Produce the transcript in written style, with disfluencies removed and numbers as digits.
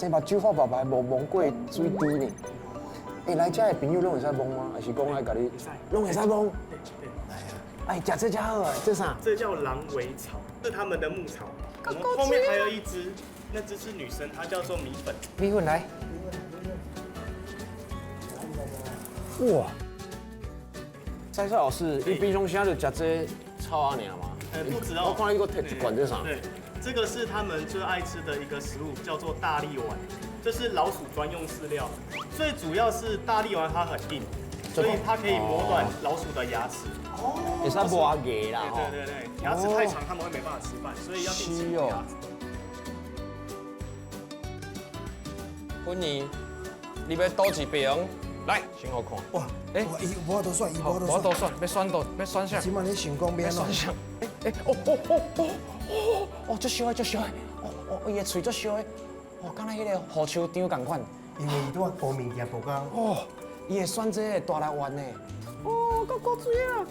生目睭發白白，無摸過水滴呢。欸，來遮的朋友攏會使摸嗎？還是講愛共你？攏會使摸。對對。哎，食這遮好啊，這啥？這叫狼尾草，是他們的牧草。我們後面還有一隻，那隻是女生，它叫做米粉。米粉來。哇！蔡老師，你平常時就食這草仔爾嗎？不止哦。我看你閣提一罐這啥？對，這個是他們最愛吃的一個食物，叫做大力丸。這是老鼠專用飼料，最主要是大力丸它很硬，所以它可以磨短老鼠的牙齒。哦，會使磨牙啦。對對對，牙齒太長，他們會沒辦法吃飯，所以要定期磨牙齒。芬兒，你欲佗一爿？來，先予看。哇，欸，伊無法度選，伊無無法度選，欲選佗，欲選啥？這擺你想講欲按怎？選啥？欸欸，哦哦哦哦哦哦，足燒的，足燒的，哦哦，伊的喙足燒的，哦，敢若彼个雨樹張仝款。因為伊拄仔無物件無講。哦，伊會選這个大力丸呢。哦，夠古錐啊！